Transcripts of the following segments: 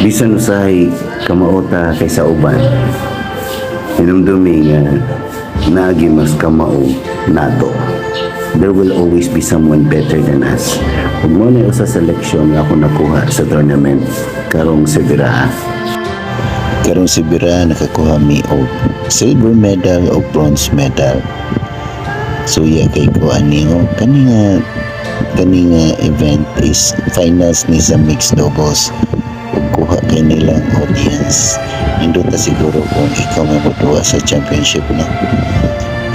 Bisan usahay kamao ta kaysa uban, hinumdumi nga naay mas kamao nato. There will always be someone better than us. Ug mao na usa sa leksyon nga ako nakuha sa tournament karong Sebiraa. Karong Sebiraa, nakakuha mi og silver medal o bronze medal. Suya kay ko ani o kani nga event is finals ni sa mixed doubles ug kuha kay nilang audience. Nindot siguro kung ikaw nga moduwa sa championship, no?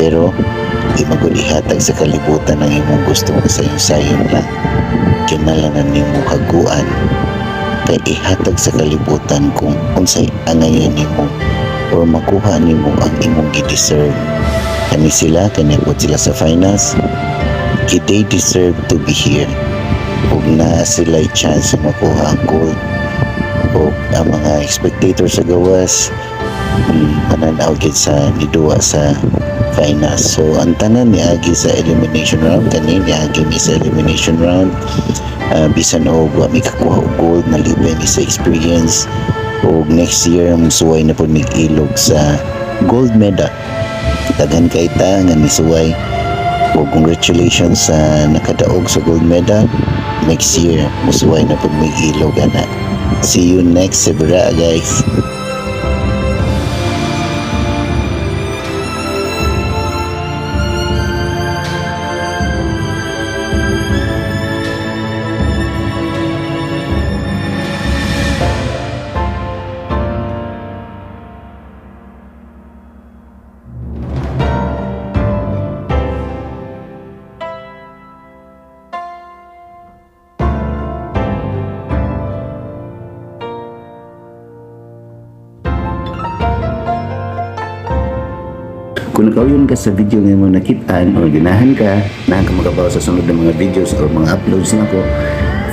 Pero di magud ihatag sa kalibutan ang imong gusto nga sayon-sayon lang. Kinahanglan nimo haguan kay ihatag sa kalibutan kung unsay angayan nimo or makuha nimo ang imong gi-deserve. Kani sila, kani sila sa finals, they deserve to be here ug naa sila chance na makuha ang gold o ang mga spectators sa gawas mananaw gid sa niduwa sa finals. So ang tanan niagi sa elimination round. Kani niagi mi sa elimination round. Bisan og wa mi kakuha og gold, nalipay mi sa experience ug next year musuway na pud mig ilog sa gold medal. Daghan kay ta nga nisuway ug congratulations sa nakadaog sa gold medal. Next year musuway na pud mig ilog ana. See you next Sebiraa, guys. Kung nakauyon ka sa video nga mo nakitaan or ganahan ka, na ka makabaw sa sunod na mga videos or mga uploads nako,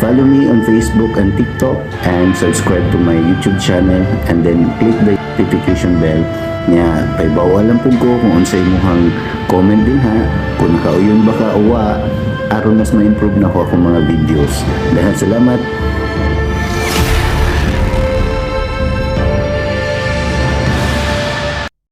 follow me on Facebook and TikTok and subscribe to my YouTube channel and then click the notification bell nya. Paibawa lang pud ko kung unsay imong comment din ha, kung nakauyon ba ka o wa, aron mas ma-improve na ko akong mga videos. Dahil salamat.